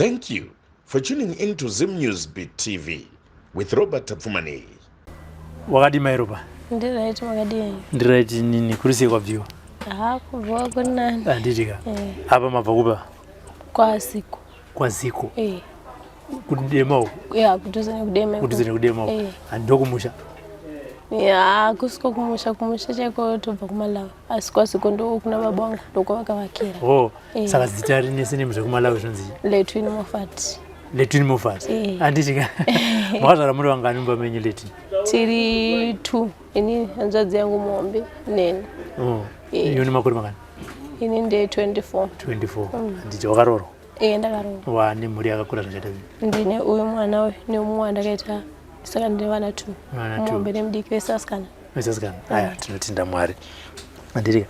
Thank you for tuning in to Zim News Beat TV with Robert Tapfumaneyi. Wakadii mai Ropa? Ndiright, makadii? Ndiright nini, kuri sei kwabviwa? Ha, kubviwa kunani. Handiti ka. Eh. Apa mabva kupa? Kwaziko. Kwaziko. Eh. Kudema uko? Yeah, kudhuze nekudema. Kudhuze nekudema uko. Eh. Ndokumusha. Ya, kusiko kumusha, kumusha chaiko tobva kuMalawi. Asi kwaziko ndo kuna baba vangu ndokwavakavakira. Oh, eh. Saka zita rine surname zvekuMalawi zvinonzi? Letwin Moffat. Letwin Moffat. Eh. Handiti ka. Makazvara muri vangani mumba menyu Letwin? Tiri two, ini hanzvadzi yangu muhombe neni. Oh. Eh. Iwe une makore mangani? Ini ndee 24. 24. Handiti wakaroorwa? Eh, ndakaroorwa. Wane mhuri yakakura zvakaita sei? Ndine uyu mwana uyu neumwe wandakaita saka ndine vana two. Vana two. Muhombe nemudiki vese vasikana. Vese vasikana. Aya, tinotenda Mwari. Handiti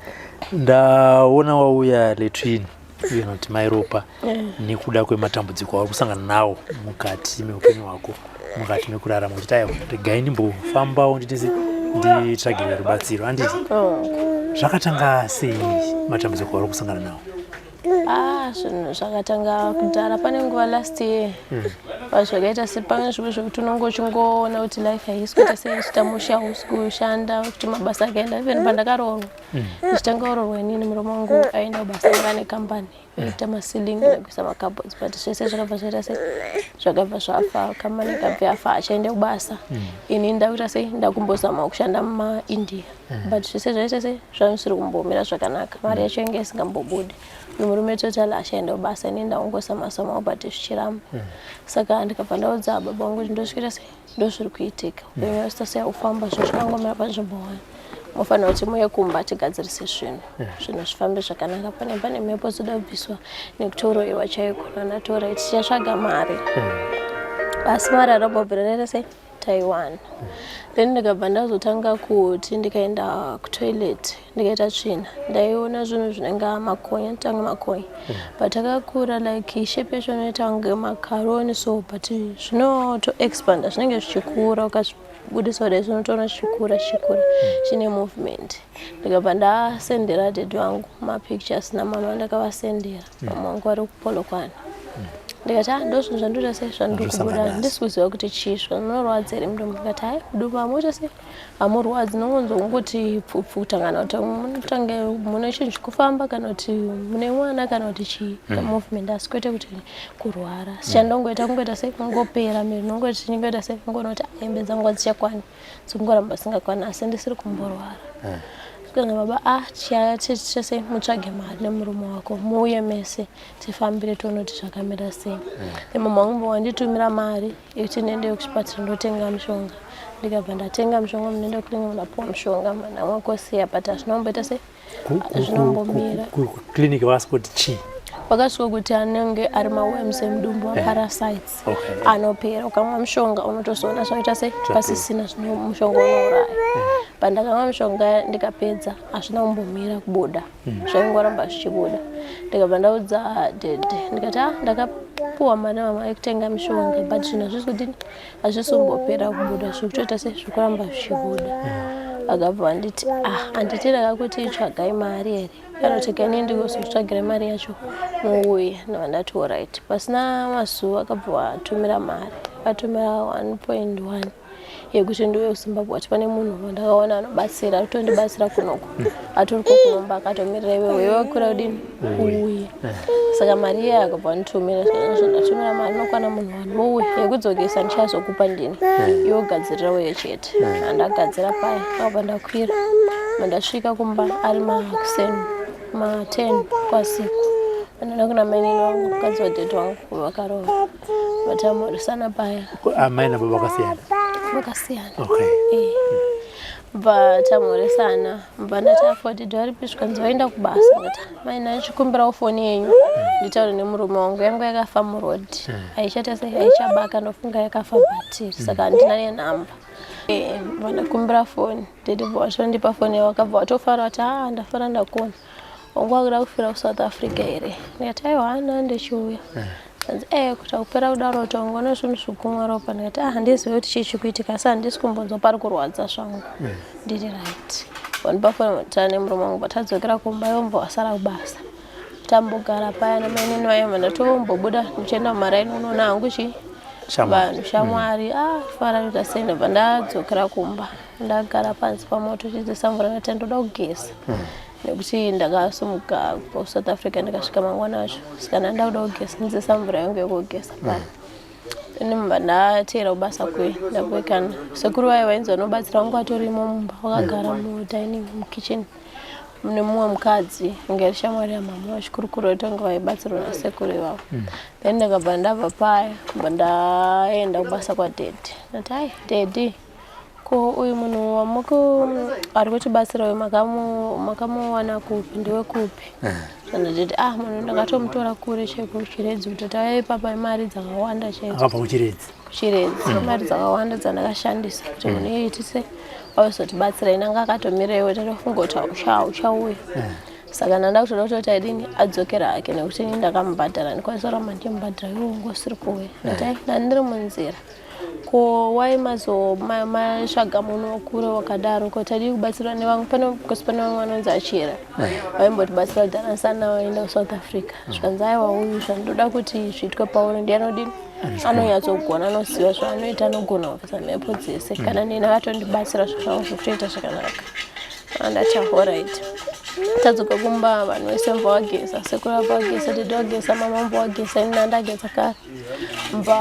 ndaona wauya Letwin uye noti mai Ropa nekuda kwematambudziko auri kusangana nawo mukati meupenyu hwako, mukati mekurarama, uchiti aiwa regai ndimbofambawo nditese nditsvagire rubatsiro, handiti? Oh. Zvakatanga sei matambudziko auri kusangana nawo? Ah, zvinhu zvakatanga kudhara pane nguva last year pazvakaita sepane zvimwe zvekuti unonge uchingoona kuti life haisi kuita seichita mushe, hausi kushanda, kuti mabasa akaenda. Even pandakaroorwa, ndichitanga kuroorwa inini, murume wangu aenda kubasa, anga ane kambani inoita maceiling nekuisa macupboards, but zvese zvakabva zvaita sei, zvakabva zvafa, kambani ikabva yafa, achaenda kubasa. Ini ndakuita sei, ndakumbozama kushanda mumaIndia, but zvese zvaita sei, zvanzvisiri kumbomira zvakanaka, mari yacho inge isingambobudi. Murume total achaenda kubasa, ini ndangosama-samawo, but zvichiramba. Saka ndikabva ndaudza baba vangu kuti ndosvikira sei, ndozviri kuitika, upenyu wasita sei ufamba, zvinhu zvakangomira panzvimbo one, mofanira kuti muye kumba tigadzirise zvinhu, zvinhu zvifambe zvakanaka. Pane mhepo dzoda kubviswa nekutoroiwa chaiko. Nanatora tichatsvaga mari, asi mari arambobvira ndaita sei taiwana. Then ndikabva ndazotanga kuti ndikaenda kutoilet, ndikaita tsvina, ndaiona zvinhu zvinenge makonya, tanga makonya, but akakura, like shape yacho inoita kunge macaroni so, but zvinotoexpanda, zvinenge zvichikura, ukazvibudisa kudai zvinotoona zvichikura, zvichikura, chine movement. Ndikabva ndasendera daddy vangu mapictures namama, ndakavasendera. Mama vangu vari kuPolokwane. Ndikati, ah, ndo zvinhu zvandoita sei, zvandiri kubuda, handisi kuziva kuti chii, zvinorwadza here mudumbu? Ndikati, hai, mudumbu hamuita sei, hamurwadzi, nongonzwa kungoti pfupfuta, kana kuti munotange mune chinhu chikufamba, kana kuti mune mwana, kana kuti chii, movement, asi kwete kuti kurwara. Sichandongoita kungoita sei, kungopera miri, nongoti ndingoita sei, kungoona kuti hembe dzangu hadzichakwani, dzikungoramba dzisingakwani, asi ndisiri kumborwara. Kana baba, ah, chese mutsvage mari nemurume wako, muuye mese tifambire tione kuti zvakamira sei. Mama vangu wanditumira mari yekuti ndiende kuchipatara ndotenga mishonga. Ndikabva ndatenga mishonga, munoenda kuclinic, ndapuwa mishonga, ndamwa kosiya, but hazvina kumboita sei, hazvinombomira. Clinic vakasvika chii? Vakasvika kuti anenge ari maworms emudumbu, maparasites, anopera ukamwa mushonga, unotozoona zvaita sei, pasisina zvino, mushonga unouraya. Pandakamwa mishonga ndikapedza, hazvina kumbomira kubuda, zvaingoramba zvichibuda. Ndikabva ndaudza daddy, ndikati, ah, ndakapuwa mari namama yekutenga mishonga, but zvinhu hazvisi kudini, hazvisi kumbopera kubuda, zviri kutoita sei, zviri kuramba zvichibuda. Akabva anditi, ah, handiti ndakakuti tsvagai mari here, kana kuti kani ndikuzotsvagira mari yacho muuye? Ndabva ndati alright. Pasina mazuva akabva atumira mari, atumira 1.1 yekuti ndiuye kuZimbabwe, ati pane munhu wandakaona anobatsira, atotondibatsira kunoko, atoriko kunomba, akatomirira iwewe, iwe kwira kudini uuye. Saka mari iye akabva anditumira, zvandatumira mari inokwana munhu wani, uuye, yekudzokesa ndichazokupa ndini, iwe ugadzirira uye chete. Andagadzira paya, akabva ndakwira, ndasvika kumba ari makuseni ma10 kwasiku. Anoenda kuna mainini wangu, mukadzi wadaddy wangu vakarova, vatamurisana paya. Amai nababa vakasiyana? Vakasiyana. Okay. Bva tamurisana, bva ndati afoti varipi? Zvikanzi vaenda kubasa. Ndati, mai, ndachikumbirawo foni yenyu nditaure nemurume wangu, yangu yakafa muroad, haichaita sei, haichabaka, ndofunga yakafa bhatiri, saka handina nenhamba. Bva ndakumbira foni daddy, bva vatondipa foni yavo, vakabva vatofara, vati, aa, ndafara ndakuona, wangu wakuda kufira kuSouth Africa here? Ndikati, aiwa, hana ndichiuya. Anzi, kuti akupera kudaro kuti wangoona zvinhu zvikumwa ropa. Ndikati, ah, handizivi kuti chii chikuitika, asi handisi kumbonzwa pari kurwadza zvangu, ndiri right. Vandipa foni, tane murume wangu, patadzokera kumba ivo mbva vasara kubasa. Tambogara paya namainini vaye mandatombobuda ndichienda mumaraini unoona hangu chi vanhu shamwari. Ah, fara kuita sei. Ndabva ndadzokera kumba, ndagara panze pamoto chidzisa mvura, ndati ndoda kugeza nekuti ndakasumuka kubva kuSouth Africa ndikasvika mangwana acho, saka ndandakuda kugeza, ndidzisa mvura yangu yekugeza paya. Then ndateera kubasa kuye, ndakuekana sekuru vaye vainzi vanobatsira vangu vatorimo mumba, vakagara mudining, mukitchen nemumwe mukadzi inge iri shamwari yamama, vachikurukura kuti vange vaibatsirwa nasekuru ivavo. Then ndakabva ndabva paya, bva ndaenda kubasa kwadaddy. Ndati, "Ai daddy, ko uyu munhu wamuku ari kutibatsira uyu makamuwana kupi? Ndiwe kupi?" Ndanditi, "Ah, munhu ndakatomutora kure chaiko, kuChiredzi, kuti tauya ipapa imari dzakawanda chaidzo." Akabva kuChiredzi? Kuchiredzi, mari dzakawanda dzandakashandisa kuti munhu iyeye tise auzotibatsira. Inanga akatomira iwe, tatofunga kuti uchauya, saka ndanda kutoda kutoti aidini, adzokera hake, nekuti ini ndakamubhadhara, ndikwanisa kuramba ndichimubhadhara iwe unge usiri kuuya." Ndati, "Ai, ndandiri munzira." "Ko wai mazo matsvaga munhu wekure wakadaro? Ko tadii kubatsirwa nevamwe pano? Because pane vamwe vanonzi achera vaimbotibatsira kudhara sana vaenda kuSouth Africa." Zvikanzi, "Aiwa, uyu zvandoda kuti zviitwe pauri ndiye anodini, anonyatsogona, anoziva zvaanoita, anogona kubvisa mhepo dzese. Kana neni akatondibatsira, zvangu zvikutoita zvakanaka." Andati, "Alright." Tadzoka kumba, vanhu vese mubva wageza, sekuru vabva wageza, daddy wageza, mama mubva wageza, ini ndandageza kare. Mubva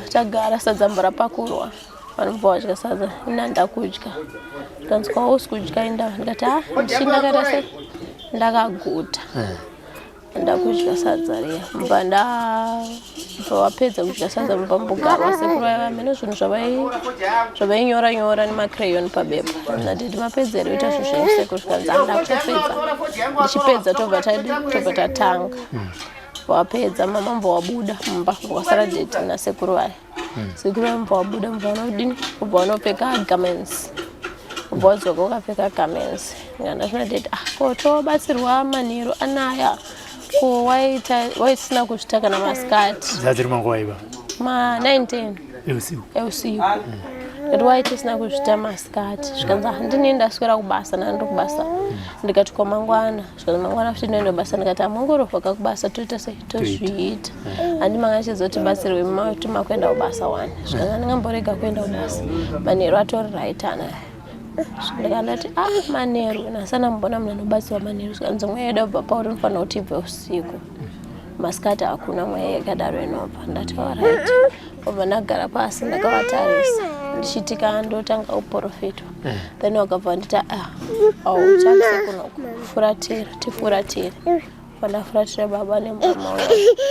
tagara, sadza mba rapakurwa, vanhu mubva vadya sadza, ini handakudya. Ndikanzi, "Kwausi kudya indava?" Ndikati, "A, ndichindakaita sei, ndakaguta, ndakudya sadza riya." Mubva ndabva vapedza kudya sadza, mubva mbogarwa. Sekuru vaiva mene zvinhu zvavainyora nyora nemacrayon pabepa. Ndati, "Mapedza here kuita zvinhu zvenyu, sekuru?" Zvikanzi, "Handa kutopedza, ndichipedza tobva tadi, tobva tatanga." Wapedza, mama mubva wabuda mumba, wasara daddy nasekuru vaya. Sekuru vaya mubva wabuda, mubva vanodini, mubva vanopfeka garments, ubva wadzoka ukapfeka garments. Ndikanda daddy, "Ah, ko tobatsirwa manheru anaya, ko waita waisina kuzvita kana masikati?" Dzadziri manguva iva? Ma 9 10. Eusiku? Eusiku. Ndikati, "Waiti isina kuzvita masikati?" Zvikanzi, "Handini, ndaswera kubasa, ndandiri kubasa." Ndikati, "Ko mangwana?" Zvikanzi, "Mangwana futi ndinoenda kubasa." Ndikati, "Hamungorofaka kubasa, toita sei, tozviita. Handi mangachizotibatsirwe kuti makuenda kubasa wani?" Zvikanzi, "Handingamborega kuenda kubasa, manheru atori right anaya." Ndikandati, "Ah, manheru nasana mbona munhu anobatsirwa manheru?" Zvikanzi, "Mweya yedu abva pauri unofanira kuti ibve usiku, masikati hakuna mweya yakadaro inobva." Ndati, "Alright." Obva ndagara pasi ndakavatarisa, ndichiti kana ndotanga kuprofitwa. Then wakabva nditi, "Ah, aucharise kunoku, furatira, tifuratire." Pandafuratira baba nemama uya,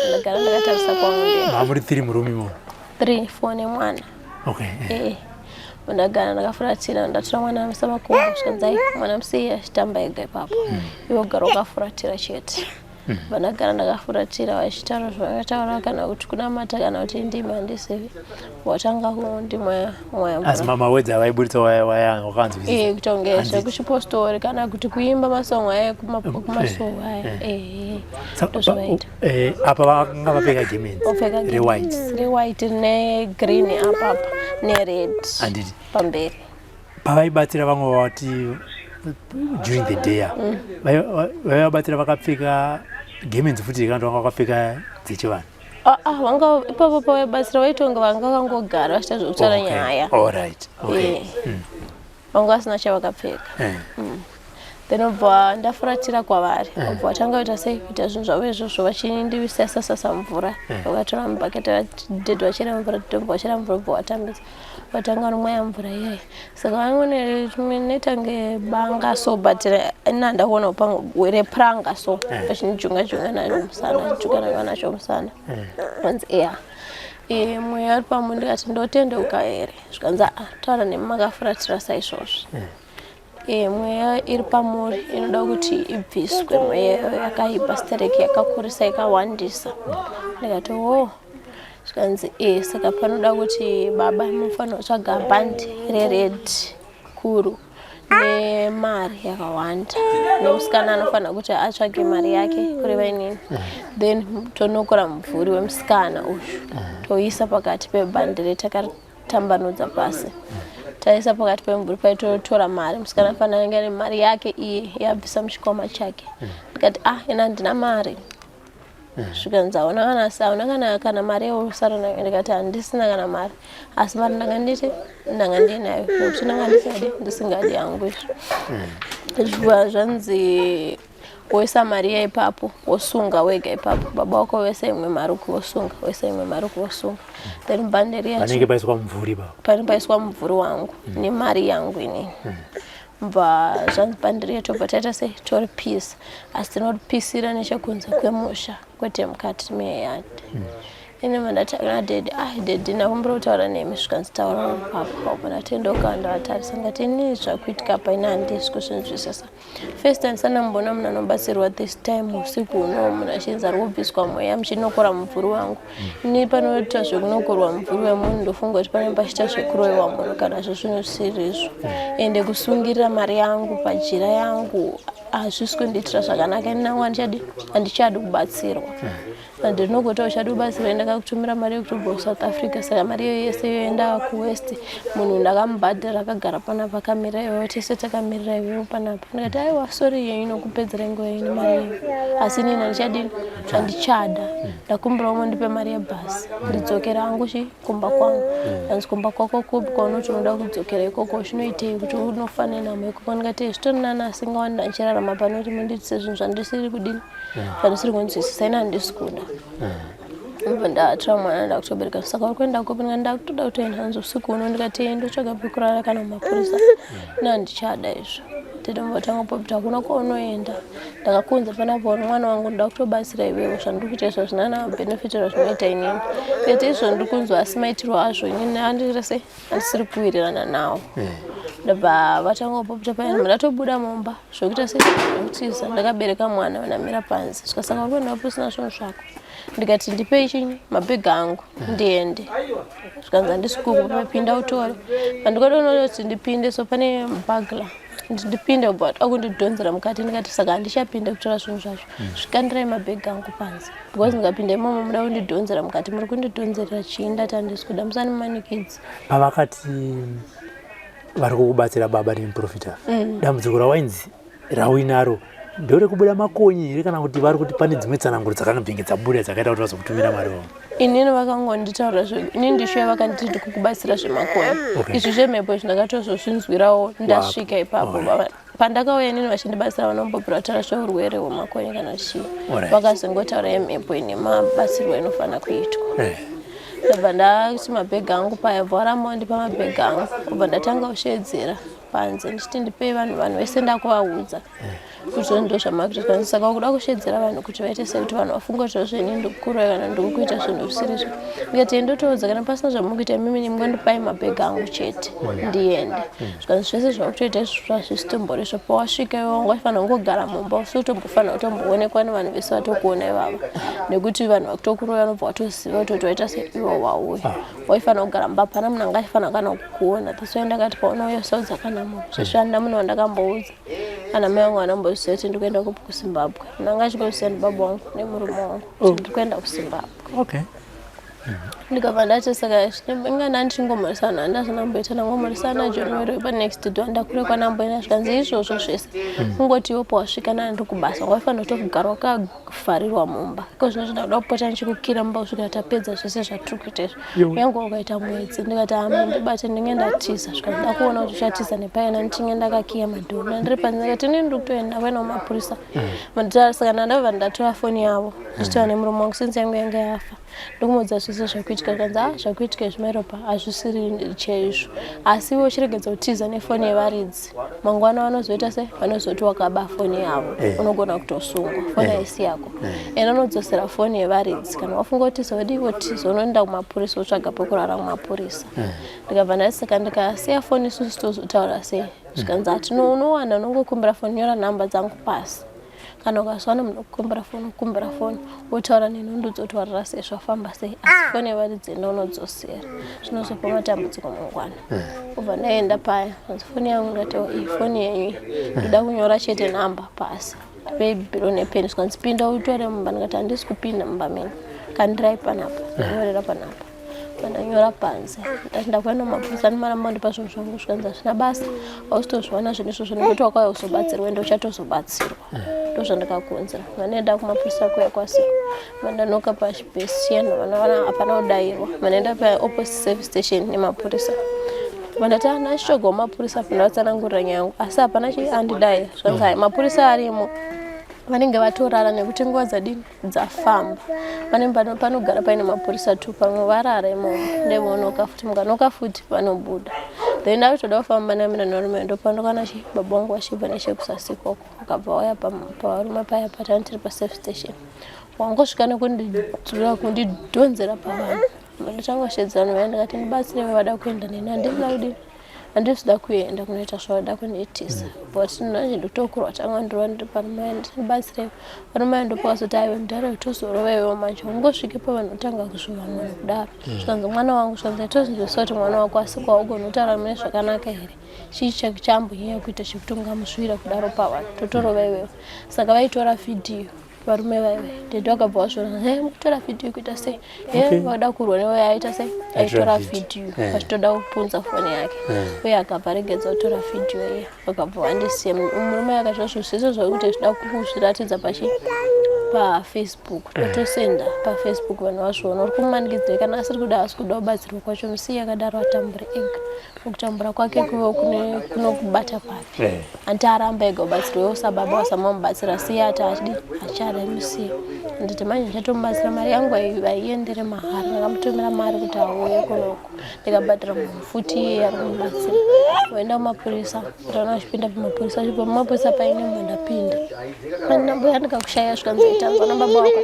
ndagara ndakatarisa kwangu ndega. Mamuri three murume imomo? 3 4 nemwana. Eh, ndagara ndakafuratira, ndatora mwana amisa makumbo. Zvikanzi, "Ai, mwana musiye achitamba ega ipapo, iwe ugara wakafuratira chete." Vandagara ndakafuratira, vachitaura zvavakataura, kana kuti kunamata kana kuti ndimi, handizivi. Watanga kundimwaya mwaya. Asi mawedzi avaiburitsa wakanzwisisa? Eh, kutonge zvekuchipostori kana kuti kuimba masongo aya kumasowe aya, eh, ndozvavaita. Apa vanga vapfeka garments? Opfeka rewhite? Rewhite negreen apapa, nered. Handiti. Pamberi. Pavaibatsira vamwe vati during the day, vaivabatsira vakapfeka garments futi, kana kuti vanga vakapfeka dzechivanhu? Ah, ah, vanga ipapo pavaibatsira vaitonga vanga vakangogara vachiita zvekutaura nyaya. Alright, okay. Eh. Vanga vasina chavakapfeka. Then obva ndafuratira kwavari, obva vatanga kuita sei, kuita zvinhu zvavo izvozvo, vachindivisasasasa mvura. Vakatora mubhaketi, daddy vachera mvura, dobva vachera mvura, obva vatambidza, vatanga nomwaya mvura iyaya. Saka vangone netange banga so, but ina ndakuona repuranga so, vachinijunga junga nacho musana, junga nacho musana. Vanzi, "Eya, mweya uri pamwe." Ndikati, "Ndotendeuka here?" Zvikanzi, "Aa, taura nemi makafuratira saizvozvi. Mweya iri pamuri inoda kuti ibviswe, mweya yakaipa stereki, yakakurisa, yakawandisa." Ndikati, "O." Zvikanzi, "Saka panoda kuti baba mufanira kutsvaga bhandi rered kuru nemari yakawanda, nemusikana anofanira kuti atsvage mari yake, kureva inini. Then tonokora mumvuri wemusikana uyu, toisa pakati pebhandi retakatambanudza pasi." Taisa pakati pemumvuri paitotora mari. Musikana fanira anenge ane mari yake iye yabvisa muchikwama chake. Ndikati ah, ina handina mari. Zvikanzi hauna kana hauna kana mari yeusara nayo. Ndikati handisina kana mari, asi mari ndanga nditi ndanga ndinayo nekuti ndanga ndisingadi ndisingadi yangu izvo. Zviva zvanzi woisa mari iya ipapo, wosunga wega ipapo, baba wako vese imwe mari uku vosunga, woisa imwe mari uku vosunga, then bhande riya Panenge paiswa mumvuri baba. Pane paiswa mumvuri wangu nemari yangu inini. Bva zvanzi bhande riya tobva taita sei, toripisa, asi tinoripisira nechekunze kwemusha, kwete mukati meyard. Ine mandati kuna daddy, ah daddy, ndakumbira kutaura nemi. Zvikanzi taura papa. Ubva ndatendeuka, ndavatarisa, ndikati ini zvakuitika apa ini handisi kuzvinzwisisa. First time sandamboona munhu anobatsirwa this time usiku uno, munhu achinzi ari kubviswa mweya muchinokora mumvuri wangu. Ini panoita zvekunokorwa mumvuri wemunhu ndofunga kuti panenge pachiita zvekuroyiwa munhu kana zvezvinhu zvisiri izvo. Ende kusungirira mari yangu pajira yangu hazvisi kundiitira zvakanaka. Ini nangu handichadi handichadi kubatsirwa. Ndinogota uchadi kubatsirwa, ndakakutumira mari yekutobva kuSouth Africa, saka mari iyoyo yese yoenda kuwest. Munhu ndakamubhadhara akagara panapa akamirira iwewe, tese takamirira iwewe panapa. Ndikati aiwa, sorry yenyu nokupedzera nguva yenyu nemari yenyu, asi inini handichadini, handichada. Ndakumbira mundipe mari yebhasi ndidzokera hangu chi kumba kwangu. Anzi kumba kwako kupi kwaunoti unoda kudzokera ikoko? Chinoitei kuti unofanira namo ikoko? Ndikati zvitori nani asingawani ndichirarama pano kuti mundiitise zvinhu zvandisiri kudini, zvandisiri kunzwisisa. Ini handisi kuda. Ndobva ndatora mwana, ndakutobereka. Saka uri kuenda kupi? Ndikati ndakutoda kutoenda. Hanzi usiku uno? Ndikati "Eh, ndotsvaga pekurara kana mumapurisa, ina handichada izvo. Tidombotanga popita, hakuna kwaunoenda, ndakakunza panapo uri mwana wangu, ndoda kutobatsira iwewe. Zvandiri kuita izvo hazvina na benefit razvinoita inini. Ndikati izvo ndiri kunzwa, asi maitirwo azvo inini handiri sei, handisiri kuwirirana nawo. Ndobva vatanga kupopita payani, ndatobuda mumba zvokuita sei, zvekutiza, ndakabereka mwana, ndamira panze. Svika saka uri kuenda kupi usina zvinhu zvako? Ndikati ndipei chinyi, mabhegi angu ndiende. Zvikanzi handisi kukupa, pinda utore. Pandikatoona kuti ndipinde, so pane bagla, ndipinde, ubva akundidhonzera mukati. Ndikati saka handichapinde kutora zvinhu zvacho, zvikandirai mabhegi angu panze, because ndikapinda imomo muda kundidhonzera mukati. Muri kundidhonzerera chii? Ndati handisi kuda, musandimanikidzi. Pavakati vari kukubatsira baba nemuprofita, dambudziko rawainzi rauinaro nderekubuda makonye here, kana kuti vari kuti pane dzimwe tsananguro dzakanobvinge dzabuda dzakaita kuti vazokutumira mari vavo? Inini vakangonditaura inini ndishuya vakanditi ndikukubatsira zvemakonye. Izvi zvemhepo izvi ndakatozozvinzwirawo ndasvika ipapo. Pandakauya inini vachindibatsira vanombobvira kutaura zveurwere hwemakonye kana chii. Vakazongotaura yemhepo ine mabatsirwo inofanira kuitwa. Ndobva ndati mabhegi angu paya, bva varamba wandipa mabhegi angu. Kubva ndatanga kusheedzera panze ndichiti ndipei vanhu, vanhu vese ndakuvaudza kuti ndo zvamakuita. Saka kuda kusheedzera vanhu kuti vaite sekuti vanhu vafunge kuti zveni ndikukurova kana ndikukuita zvinhu zvisiri izvo. Ndikati ndotoudza kana pasina zvamukuita imimi nimungondipai mabhegi angu chete ndiende. Zvikanzi zvese zvakutoita izvo zvazvisitombori izvo. Pawasvika iwe wanga uchifanira kungogara mumba, usiri kutombofanira kutomboonekwa nevanhu vese vatokuona ivava, nekuti vanhu vakutokurova vanobva vatoziva kuti waita seiwe wauya. Waifanira kugara mumba, hapana munhu anga achifanira kana kukuona. That's why ndakati paunouya usaudza kana munhu. Zvesvanda munhu wandakamboudza kana mai vangu vanamboziva kuti ndikuenda kupi, kuZimbabwe. Munhu anga achingoziva ndibaba wangu nemurume wangu kuti ndikuenda kuZimbabwe. Ndikabva ndati saka inga ndandichingomoresana, handazonamboita ndangomhoresana John panext door, ndakure kwanamboenda. Zvikanzi izvozvo zvese kungoti iwo pawasvika nani ndiri kubasa, waifanira kutogara wakavharirwa mumba. Iko zvino zvindakuda kupota ndichikukira mumba kusvikira tapedza zvese zvatiri kuita izvi, kunyange ukaita mwedzi. Ndikati hamundibate, ndinge ndatiza. Zvikanzi ndakuona kuti uchatiza nepayana, ndichinge ndakakiya madhoo ndandiri panze. Ndikati inini ndiri kutoenda kuenda kumapurisa. Saka ndandabva ndatora foni yavo ndichitaura nemurume wangu, since yangu yanga yafa, ndokumuudza zvese zvakuitika. Zvikanzi a zvakuitika izvi mairopa hazvisiri chaizvo, asi iwe uchiregedza kutiza nefoni yevaridzi, mangwana vanozoita se vanozoti wakaba foni yavo. Unogona kutosungwa, foni haisi yako. Ende unodzosera foni yevaridzi. Kana wafunga kutiza wadii wotiza, unoenda kumapurisa, wotsvaga pekurara kumapurisa. Ndikabva ndati saka ndikasiya foni isusu tozotaura sei? Zvikanzi hatino, unowana unongokumbira foni, nyora nhamba dzangu pasi. Kana ukazowana munhu okukumbira foni, okukumbira foni, wotaura neni, undiudza kuti warara sei, zvafamba sei, asi foni yevaridzi enda unodzosera, zvinozopa matambudziko mangwana. Ubva ndaenda paya, anzi foni yangu. Ndikati "Oh, iyi foni yenyu iyi, ndoda kunyora chete nhamba pasi, ndipei bhiro nepeni. Zvikanzi pinda utore mumba. Ndikati handisi kupinda mumba menyu, kandirai panapa, nyorera panapa. Vandanyora panze ndati ndakuenda kumapurisa ndimaramba ndipa zvinhu zvangu zvikanzi hazvina basa hausitozviwana zvinhu izvozvo nekuti wakauya kuzobatsirwa ende uchatozobatsirwa ndozvandakakonzera vanenda kumapurisa kuya kwasiko vandanoka pachibhesi vana vana hapana kudairwa vanoenda paopposite service station nemapurisa vandati ana achitsvagawo mapurisa apa ndavatsanangurira nyaya yangu asi hapana chi andidai zvanzi hai mapurisa arimo vanenge vatorara nekuti nguva dzadini dzafamba pane panogara paine mapurisa tu pamwe varara imomo ndevonoka futi mukanoka futi vanobuda then ndakutoda kufamba namina nevarume ndopandokana chi baba vangu vachibva nechekusasi ikoko ukabva wauya pavarume paya patani tiri pasafe station wangosvika nekundidzura kundidhonzera pavanhu ndichangoshedzera vanhu vaya ndikati ndibatsire vada kuenda neni handina kudini handisida kuenda kunoita zvavada kundiitisa but manje ndikutokurwa tanga ndirova ndiri parume ndibatsire varume ndopavazoti aiwe mudhara tozorova iwewo manje ungosvike pavanhu otanga kuzvova munhu kudaro zvikanzi mwana wangu zvikanzi tozinzwisa kuti mwana wako asi kwaugona kutaura mune zvakanaka here chii chambonyanya kuita chekuti ungamuzvira kudaro pavanhu totorova iwewe saka vaitora vhidhiyo varume vaive dede vakabva vazviona he mukutora vhidhiyo kuita sei he vada kurwa newe aita sei aitora vhidhiyo vachitoda kupunza foni yake uye akabva aregedza kutora vhidhiyo iya vakabva vandisiya murume akati zvazvo zvese zvakuti zvida kuzviratidza pachi pafacebook totosenda pafacebook vanhu vazviona uri kumanikidzei kana asiri kuda asi kuda kubatsirwa kwacho musiye akadaro atambure ega kutambura kwake kunokubata papi eh. anti aramba ega ubatsirwe usababa wasamamubatsira siya ati achidi achada musiya nditi manje ndichatomubatsira mari yangu aiendere mahara ndakamutumira mari kuti auye kunoku ndikabhadhara munhu futi iye ari kumubatsira waenda kumapurisa ndaona achipinda pamapurisa achibva mumapurisa paine mumwe ndapinda andambuya ndikakushaya zvikanzi itanzwa nababa wako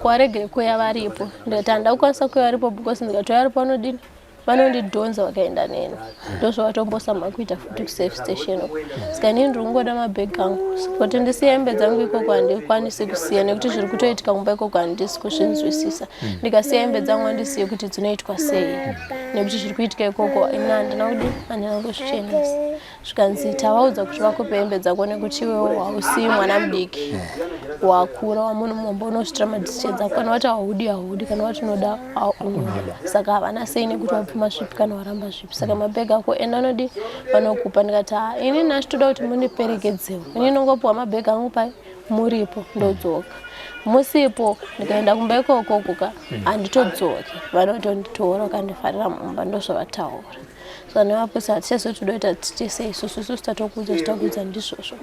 kuwaregere kuya varipo ndikati handakukwanisa kuya varipo because ndikatouya varipo vanodini vanondidhonza vakaenda neni ndozvavatombosama kuita futi kusafe station uko saka inini ndiri kungoda mabhegi angu kuti ndisiye hembe dzangu ikoko handikwanisi kusiya nekuti zviri kutoitika kumba ikoko handisi kuzvinzwisisa ndikasiya hembe dzangu handisiye kuti dzinoitwa sei nekuti zviri kuitika ikoko ini handina kudi handina kuzvichenesa zvikanzi tavaudza kuti vakupe hembe dzako nekuti iwewo hausi mwana mudiki wakura wamunhu mumba unozvitira madecisions ako kana wati haudi haudi kana wati unoda unoda saka havana sei nekuti wabvuma zvipi kana waramba zvipi saka mabhegi ako enda anodi vanokupa ndikati ha ini nhasi toda kuti mundiperekedzewo ini ndongopiwa mabhegi angu pai muripo ndodzoka musipo ndikaenda kumba ikoko kuka handitodzoki vanotonditora vakandifarira mumba ndozvavataura so nevapurisa hatichazotodoita tese isusu isusu tatokuudza zvitakuudza ndizvozvo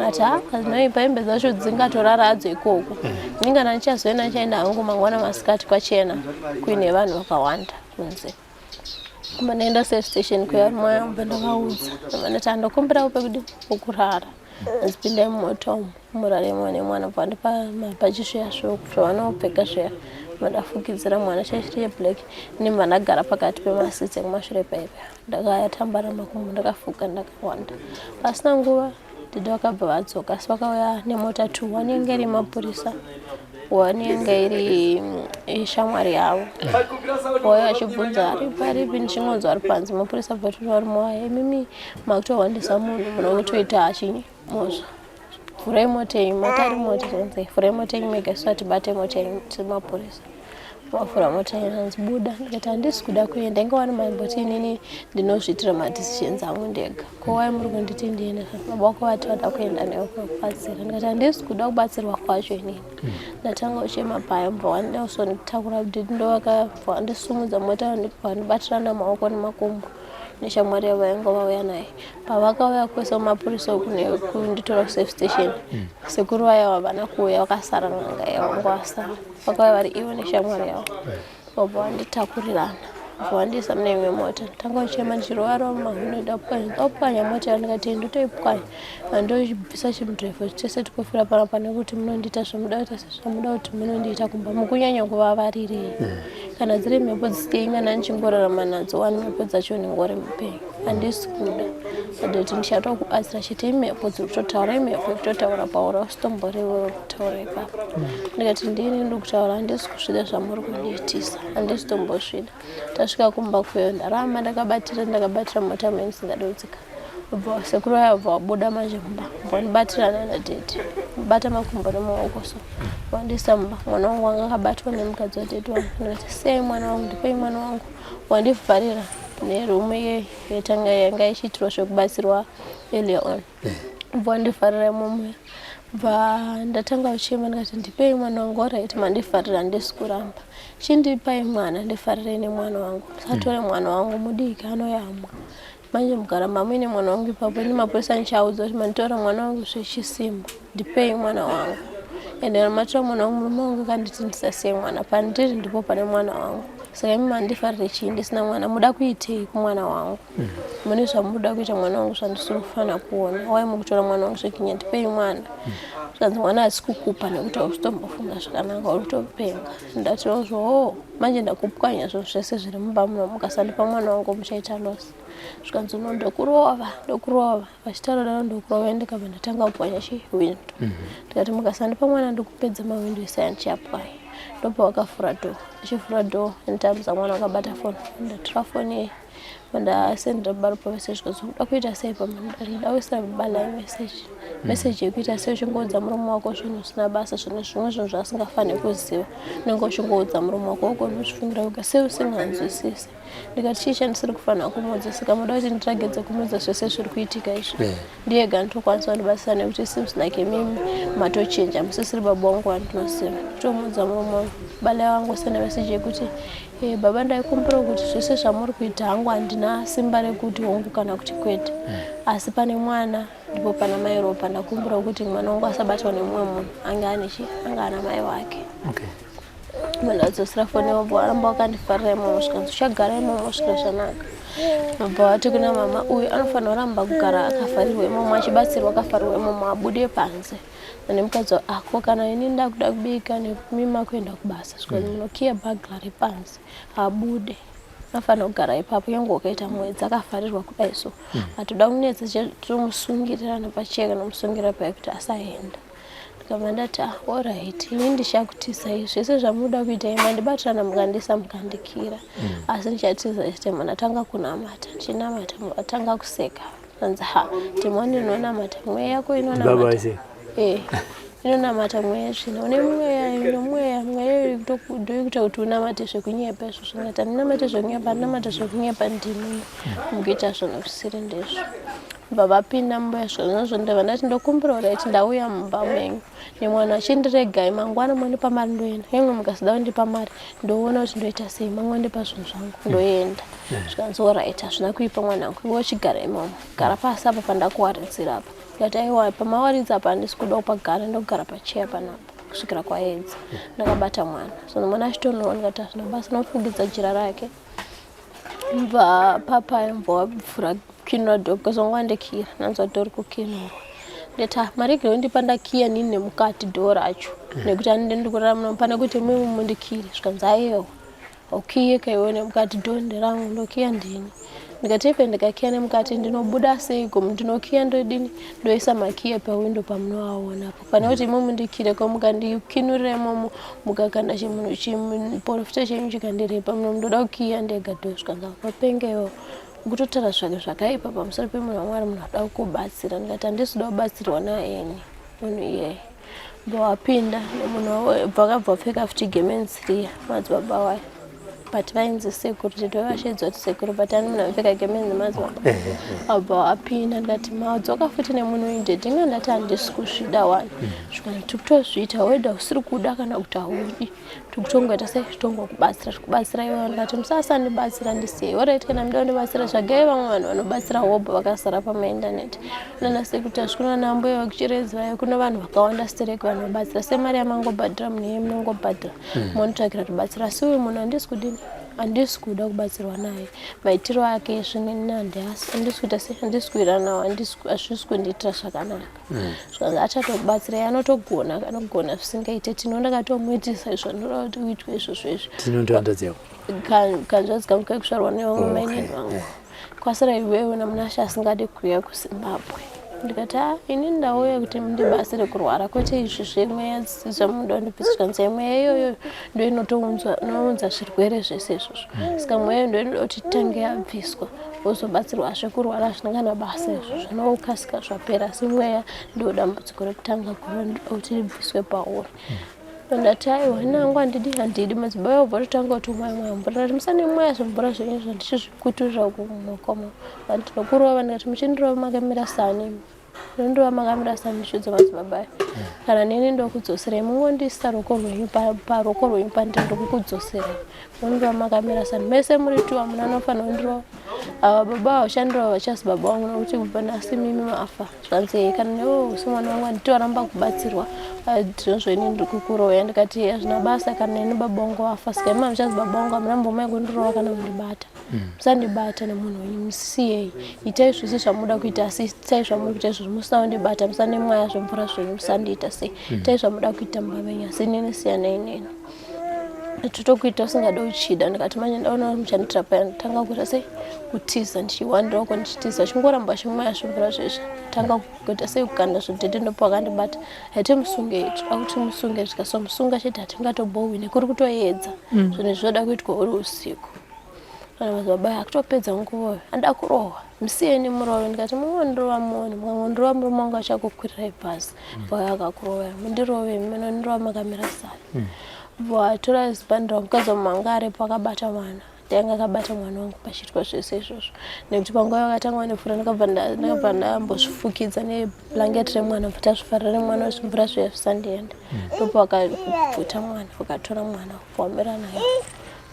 ati ha azinoipa hembe dzacho dzingatorara hadzo ikoko ini kana ndichazoenda ndichaenda hangu mangwana masikati kwachena kuine vanhu vakawanda kunze kumba ndaenda safe station kuya moyo mba ndavaudza ndati andokumbirawo pekudi pokurara azipindai mumota umu murare mwane mwana bva andipa mabhachi zviya zvavanopfeka zviya mandafukidzira mwana chaichiri yeblack ini mandagara pakati pemasitsi ekumashure paipa ndakatambara makumbo ndakafuka ndakawanda pasina nguva didi vakabva vadzoka asi vakauya nemota two one yanga iri mapurisa one yanga iri shamwari yavo vauya vachibvunza aripi aripi ndichingonzwa ari panze mapurisa bva toti vari mowaya imimi makutohwandisa munhu munokutoita achinyi mhosva vhurai mota yenyu matari mota zvanzi vhurai mota yenyu mega isu hatibate mota yenyu tiri mapurisa vavhura mota yenyu zvanzi buda ndikati handisi kuda kuenda inga wani maimboti inini ndinozviitira madecisions angu ndega ko wai muri kunditi ndiende baba wako vati vada kuenda newe kubatsira ndikati handisi kuda kubatsirwa kwacho inini ndatanga kuchema paya mbva wandasonditakura kuti ndovakabva wandisumudza mota vandibatirana maoko nemakumbo neshamwari yavo vainge vauya naye pavakauya kwese mapurisa kunditora kusafe station sekuru vaya havana kuuya vakasara n'anga yavo ngwasara vakauya vari ivo neshamwari yavo vabva vanditakurirana bva vandiisa mune imwe mota tanga kuchema ndichirova rova mahwino ndapwanya mota yavo ndikati ndotoipwanya andobvisa chimudhiraivho chese tikofira panapa nekuti munondiita zvamuda kuita sezvamuda kuti munondiita kumba mukunyanya kuvavarirei kana dziri mhepo dzisingana ndichingorarama nadzo wani mhepo dzacho ndingori mupenyu handisi kuda adoti ndichatokubatsira chete imhepo dziri kutotaura imhepo ikutotaura paura usitomboriwe kutaura ipapo ndikati ndini ndiri kutaura handisi kusvida zvamuri kundiitisa handisi tombosvida tasvika kumba kuyo ndaramba ndakabatira ndakabatira mota mene ndisingadi kudzika. Bva sekuru vaya bva vabuda manje mumba vandibatirana nadhedhi bata makumbo nemaoko so vandiisa mumba mwana wangu wanga akabatwa nemukadzi wadhedhi wangu ndikati sei mwana wangu ndipei mwana wangu wandivharira nerumu iye yetanga yanga ichiitirwa zvekubatsirwa earlier on bva wandivharira imomo bva ndatanga kuchema ndikati ndipei mwana wangu orit mandivharira handisi kuramba chindipai mwana ndifarirei nemwana wangu musatore mwana wangu mudiki anoyamwa manje mukaramba muine mwana wangu ipapo ini mapurisa ndichaaudza kuti manditora mwana wangu zvechisimba ndipei mwana wangu ende kana matora mwana wangu murume wangu akanditi ndisasiye mwana pandiri ndipo pane mwana wangu saka imi mandifarire chii ndisina mwana muda kuitei kumwana wangu mune zvamuda kuita mwana wangu zvandisiri kufanira kuona wai mukutora mwana wangu zvekinya ndipei mwana zvikanzi mwana hasi kukupa nekuti hausitombofunga zvakanaka uri kutopenga ndati ozvo manje ndakupwanya zvinhu zvese zviri mumba muno mukasandipa mwana wangu muchaita loss zvikanzi no ndokurova ndokurova vachitaura daro ndokurova ndikabva ndatanga kupwanya chiwindo ndikati mukasandipa mwana ndokupedza mawindo ese andichapwanya ndopa wakavhura door ndichivhura door nditambudza mwana wakabata foni ndatora foni iyi ndasendera baba ropa message zvikanzi uda kuita sei pamandari ndakuisira baba lai message message yekuita sei uchingoudza murume wako zvinhu zvisina basa zvinhu zvimwe zvinhu zvaasingafaniri kuziva unenge uchingoudza murume wako wako unozvifungira wega sei usinganzwisisi ndikati chii chandisiri kufanira kumuudza saka muda kuti ndiragedze kumuudza zvese zviri kuitika izvi ndiyega nditokwanisa kundibatsira nekuti seems like imimi matochinja musisiri baba wangu wandinoziva tomuudza murume wangu bale wangu senda message yekuti Eh, baba ndaikumbira kuti zvese zvamuri kuita hangu handina simba rekuti hongu kana kuti kwete asi pane mwana ndipo pana mai ropa ndakumbira kuti mwana wangu asabatwa nemumwe munhu ange ane chi ange ana mai wake okay munhu adzosera foni wabva waramba wakandifarira imomo zvikanzi uchagara imomo svika zvanaka baba vati kuna mama uyu anofanira kuramba kugara akavharirwa imomo achibatsirwa akavharirwa imomo abude panze nemukadzi ako kana ini ndakuda kubika nemima kuenda kubasa zvikanzi munokiya bhagla repanze abude anofanira kugara ipapo nyange ukaita mwedzi akavharirwa kudai so hatoda kunetsa tomusungirira nepacheka nomusungira paya kuti asaenda ndikabva ndati ah alright ini ndichakutizai zvese zvamunoda kuita imi mandibatirana mukandisa mukandikira asi ndichatiza chete munhu atanga kunamata ndichinamata munhu atanga kuseka anzi ha dhimoni rinonamata mweya yako baba inonamata vaiseka Eh, inonamata mweya tsvina une mweya une mweya mweya iyoyo ndoikuita kuti unamate zvekunyepa izvo zvingati andinamate zvekunyepa andinamate zvekunyepa ndini mukuita zvinhu zvisiri ndizvo bva vapinda mumba izvozvo ndabva ndati ndokumbira right ndauya mumba menyu nemwana achindiregai mangwana mondipa mari ndoenda nyangwe mukasida kundipa mari ndoona kuti ndoita sei mangondipa zvinhu zvangu ndoenda zvikanzi alright hazvina kuipa mwanangu iwe uchigara imomo gara pasi apa pandakuwaridzira apa ndikati aiwa pamawaridza apa handisi kuda kupagara ndogara pacheya panapa kusvikira kwaedza ndakabata mwana so mwana achitonhuwa ndikati hazvina basa ndofugidza jira rake bva papa mbva wavhura kinura door because wanga wandikira ndanzwa door kukinurwa ndati "Ah, maregero ndipa ndakiya nini nemukati door racho nekuti handidi ndikurara muno pane kuti mimi mundikire zvikanzi aiwa ukiye kaiwe nemukati door nderangu ndokiya ndini ndikati ife ndikakiya nemukati ndinobuda seiko ndinokiya ndodini ndoisa makiya pawindo pamunoaona apo pane kuti imo mundikire ko mukandikinurira imomo mukakanda chimunhu chiprofita chenyu chikandirepa muno ndoda kukiya ndega door zvikanzi unopengewo kutotaura zvake zvakaipa pamusoro pemunhu wamwari munhu anoda kukubatsira ndikati handisi kuda kubatsirwa naeni munhu iyeye bva wapinda nemunhu bva akabva apfeka futi gemenzi riya madzibaba wayo but vainzi sekuru tete vavashedzwa kuti sekuru but ani munhu anopfeka gemenzi madzibaba abva wapinda ndikati madzoka futi nemunhu uyu ndete inga ndati handisi kuzvida wani zvikanzi tikutozviita weda usiri kuda kana kuti haudi tikutongoita sei titongokubatsira tikubatsira iwewe ndikati musasandibatsira ndisiyei alright kana muda kundibatsira tsvagai vamwe vanhu vanobatsira hobho vakazara pamaindaneti nana sekuru tasvikuna nambuya vekuchirezi vayo kune vanhu vakawanda stereki vanobatsira semari yamangobhadhira munhu iye munongobhadhira monitsvakira rubatsiro asi uyu munhu handisi kudini handisi kuda kubatsirwa naye maitiro ake zvimwe handisi kuita sei handisi kuwirirana nawo hazvisi kundiitira zvakanaka zvikanzi achatokubatsirai anotogona anogona zvisingaite tino ndakatomuitisa izvo ndinoda kuti uitwe izvozvo izvi tino ndohanzvadzi yako kanzvadzi kangu kaikuzvarwa nevamwe Okay, mainini vangu kwasara iwewe namunashe asingadi kuuya kuzimbabwe. Ndikati a ini ndauya kuti mundibatsire kurwara kwete izvi zvemweya zvamunoda kundibvisa. Zvikanzi mweya iyoyo ndo inotounza zvirwere zvese izvozvo, saka mweya ndo inoda kuti itange yabviswa wozobatsirwazve kurwara zvisina kana basa izvo zvinokasika zvapera, asi mweya ndo dambudziko rekutanga guru ndoda kuti ribviswe pauri. Ndati aiwa, ini hangu handidi handidi. Madzibaba vobva vatotanga kuti mwaya mwaya mvura. Ndati musanemwaya zvimvura zvenyu izvo ndichizvikuturira kumukoma ndinokurova. Ndikati muchindirova makamira sani, munondirova makamira sani ndichiudza madzibaba aya, kana neni ndokudzoserai, mungondiisa ruoko rwenyu paruoko rwenyu pandiri ndokukudzoserai. Munondirova makamira sani mese muri tu, hamuna anofanira kundirova. Ava baba vachandirova vachazi baba vangu nokuti kubva nhasi mimi mafa. Zvanzi kana newe usi mwana wangu handiti waramba kubatsirwa ndinozvo ini ndiri kukuroya. Ndikati hazvina basa, kana neni baba vangu vafa, saka imi hamuchazi baba vangu, hamuna mboma yekundirova kana kundibata. Musandibata nemunhu wenyu, musiyei, itai zvese zvamuda kuita, asi itai zvamuri kuita izvozvo musina kundibata, musanemwaya zvemvura zvenyu, musandiita sei, itai zvamuda kuita mumba menyu, asi inini siyanai neni. Totokuita usingade uchida. Ndikati manje ndaona muchanditira paya, ndotanga kuita sei, kutiza ndichiwandira uko ndichitiza, chingoramba chimwaya zvimvura zvezvi, tanga kuita sei, kukanda zvidhedhe. Ndopo akandibata, hatimusunge, toda kuti musunge, tikasomusunga chete hatingatobowi nekuri kutoedza. Zvinhu zvoda kuitwa uri usiku. Kana madzibaba akutopedza nguva anoda kurohwa, musiyeni murove. Ndikati mungondirova muone, mukangondirova murume wangu achakukwirirai bhazi. Bva akakurova, mundirove, munondirova makamira sani. Vatora zibhandi ramukadzi wamanga aripo akabata mwana, ndainge akabata mwana wangu pachiitwa zvese izvozvo, nekuti panguva yakatanga nepfura ndakabva ndambozvifukidza neblanket remwana, bva tazvifarira nemwana zvimvura zviya zvisandienda. Ndopo vakabvuta mwana, vakatora mwana wamira naye,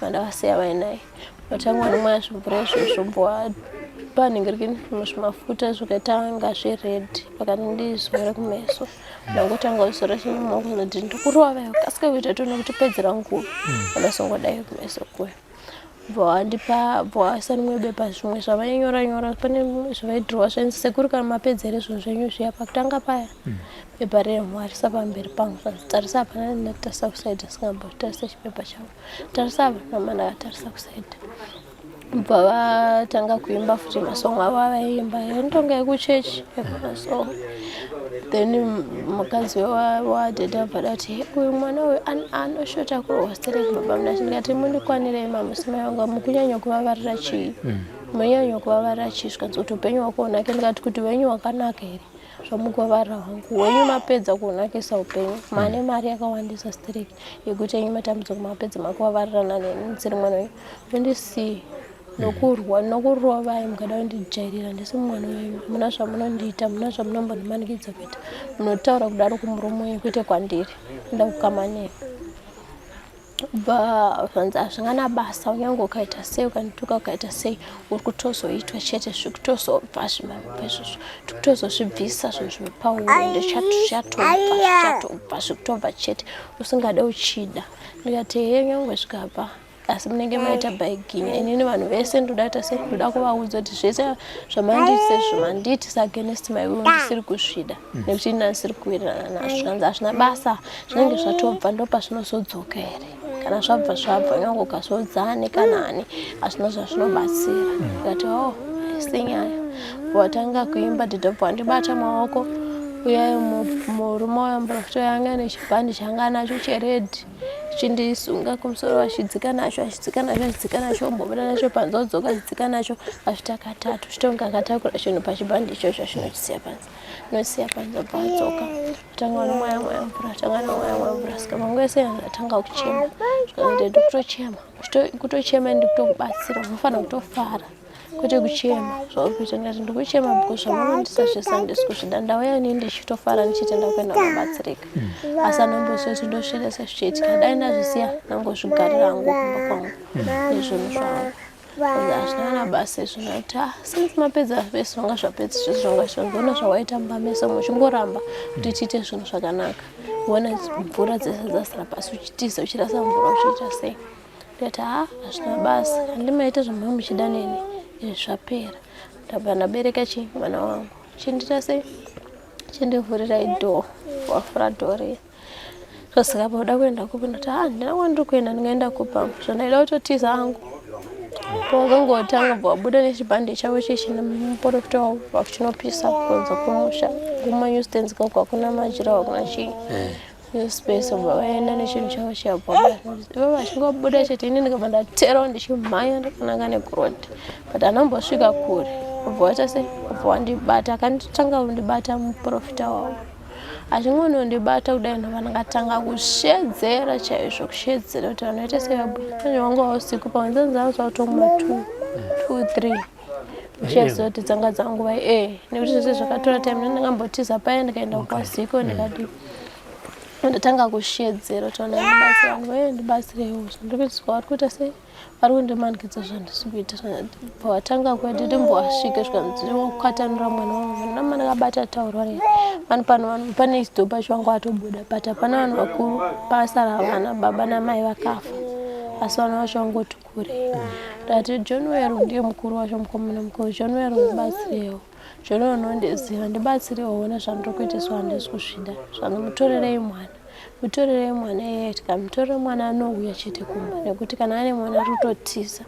vandavasiya vainaye. Vatanga nemwana zvimvura izvozvo, bva panhingirikini zvimafuta zvikaita zvered, vakandizora kumeso. Ndangotanga kuzora chimumaoko kuti ndikurova, kasika kuita tona kutipedzera nguva. Vandasongodai kumeso kuya, bva wandipa, bva waisa rimwe bepa, zvimwe zvavainyora nyora, pane zvavaidhirowa zvainzi sekuru kana mapedzere zvinhu zvenyu zviya pakutanga paya. Bepa remwarisa pamberi pangu, zvanzi tarisa apa. Ndatarisa kusaidhi, asingambotarisa chipepa chavo. Tarisa apa, nama ndakatarisa kusaidhi. Bva vatanga kuimba futi masong avo avaiimba, ndonga yekuchechi yekumasong. Then mukadzi wadhedha abva dati uyu mwana uyu anoshota kurohwa stereki baba munashe. Ndikati mundikwanirei mamusimai vangu, mukunyanya kuvavarira chii, munyanya kuvavarira chii? Zvikanzi kuti upenyu hwako hunake. Ndikati kuti wenyu hwakanaka here zvamukuvavarira hwangu? Wenyu mapedza kuunakisa upenyu, mane mari yakawandisa stereki yekuti enyu matambudziko mapedza makuvavarirana neni ndisiri mwana wenyu. Mundisiye nokurwa nokurovai, mukada kundijairira, ndisi mwana wenyu. Muna zvamunondiita, muna zvamunombondimanikidza kuita. Munotaura kudaro kumurume wenyu kwete kwandiri, nda kukama neni. Bva zvanzi hazvingana basa, unyange ukaita sei, ukandituka ukaita sei, uri kutozoitwa chete, zvikutozobva zvimambo izvozvo, tikutozozvibvisa zvinhu zviri pauri, ende zvichatobva zvichatobva zvikutobva chete usingade uchida. Ndikati heye, nyange zvikabva, asi munenge maita baiginya. Inini vanhu vese ndoda kuita sei, ndoda kuvaudza kuti zvese zvamandiitisa izvo mandiitisa against my will, ndisiri kuzvida nekuti ini handisiri kuwirirana nazvo. Zvikanzi hazvina basa, zvinenge zvatobva, ndopazvinozodzoka here? Kana zvabva zvabva, nyange ukazodzani kana ani, hazvina zvazvinobatsira. Ndikati o haisi nyaya. Watanga kuimba dhidhobva wandibata maoko. Uyai murume uya muprofita uya anga ane chibhandi chaanga anacho cheredhi, chindisunga kumusoro, achidzika nacho, achidzika nacho, achidzika nacho, ombobuda nacho panze, odzoka achidzika nacho, asvita katatu, chitonga akatakura chinhu pachibhandi ichocho, chinochisiya panze, nosiya panze, obva adzoka, tanga nomwaya mwaya mvura, tanga nomwaya mwaya mvura. Saka panguva yese ndatanga kuchema, zvikanzi ndikutochema, kutochema ndikutokubatsira, unofanira kutofara kwete kuchema zvauri kuita. Ndikati ndikuchema because zvamunondisa zvese handisi kuzvida. Ndauya ini ndichitofara ndichitenda kuenda kunobatsirika, asi anomboziva kuti ndozvida sezvichiitika. Dai ndazvisiya ndangozvigarira hangu kumba kwangu nezvinhu zvangu. Hazvina kana basa izvo. Ndati ah, since mapedza vese zvanga zvapedza zvese zvanga zvandiona zvawaita mumba mese muchingoramba kuti tiite zvinhu zvakanaka, ona mvura dzese dzasara pasi, uchitiza uchirasa mvura uchiita sei. Ndikati ha, hazvina basa, handimaita zvamanga muchida neni, izvi zvapera. Ndabva ndabereka chi mwana wangu, chindiita sei, chindivhurirai dhoo. Wafura dhoo riya, zvasika pa uda kuenda kupi? Ndati ha, handina kwandiri kuenda, ndingaenda kupa zvandaida kutotiza hangu. Pavakangotanga bva vabuda nechibhande chavo chechina muporofita wavo vakuchinopisa kunze kumusha kumanewstands kako hakuna majira hakuna chii space bva vaenda nechinhu chavo chiyabva ivo vachingobuda chete ini ndikabva ndaterawo ndichimhanya ndakananga nekurod but anambosvika kure ubva waita sei ubva wandibata akanditanga kundibata muprofita wavo achingonondibata kudai ndobva ndakatanga kushedzera chaizvo kushedzera kuti vanhu vaita sei vabuda wanga wausiku pamwe dzanzava zvakutomwa two two three uchiziva kuti dzanga dzanguva e nekuti zvese zvakatora time ndangambotiza paya ndikaenda kwaziko ndikadii ndatanga kushedzera kuti vanhu vandibatsira vanhu vaye ndibatsireiwo zvandiri kuitiswa vari kuita sei vari kundimanikidza zvandisi kuita pavatanga kuita ndimbowasvike zvikanzi mwana wangu ndama ndakabata tauro rei vanhu pano vanhu pane chidho pacho vanga vatobuda but hapana vanhu vakuru pasara vana baba namai vakafa asi vana vacho vangoti kure ndati John Wero ndiye mukuru wacho mukomana mukuru John Wero ndibatsirewo John Wero unondiziva ndibatsirewo ona zvandiri kuitiswa handisi kuzvida zvandimutorerei mwana mutorerei mwana iyeye tikamutorera mwana anouya chete kumba nekuti kana ane mwana ari kutotiza